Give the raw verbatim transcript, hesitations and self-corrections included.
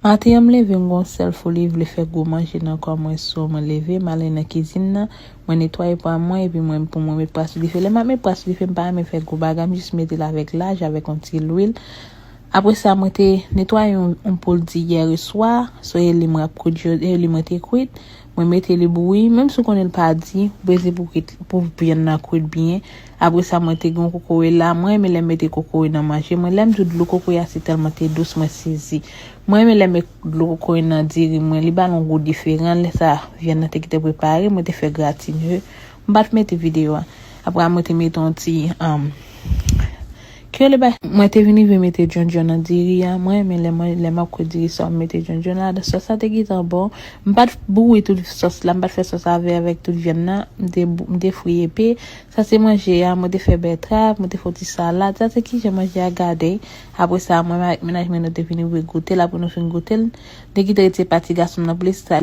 Maten an, m leve, m gon sèl foli vle fè gwo manje nan kò mwen. So, mwen leve, m ale nan kizin nan, mwen netwaye pwa mwen, epi mwen, pou mwen met pwa sou dife. Lè m ap met pwa sou dife, m pa renmen fè gwo bagay, m jis mete l avèk laj, avèk yon ti lwil. Apre sa, mwen te netwaye yon, yon poul di yè swa, so e li mwen ap kwit, e li mwen te kwit. Mwen mete li bouyi, menm si w konnen l pa di, ou bezwen pou kwit, pou vyann nan kwit byen. Apre sa, mwen te gen yon kokoye la. Mwen renmen lè m mete kokoye nan manje mwen. Lè m di w dlo kokoye a se tèlman te dous, mwen sezi. Mwen renmen lè m met dlo kokoye nan diri mwen. Li ba l yon gou diferan. Lè sa, vyann nan te kite prepare, mwen te fè gratine. M pa t mete videyo a. Apre a, mwen te mete yon ti, um, ke le ba-, mwen te vin rive mete djondjon nan diri a. Mwen renmen lè mwen, lè m ap kwit diri sa, m mete djondjon ladan. Sòs la te gentan bon. M pa t bouyi tout sòs la, m pa t fè sòs avè avèk tout vyann nan. M te bou-, m te fri epe. Sa se manje a, mwen te fè bètrav, mwen te fè yon ti salad. Sa se kijan manje a gade. Apre sa, mwen avèk mennaj mwen nou te vin rive goute l. Apre nou fin goute l, nou te kite ti pati gason m nan pou li sa.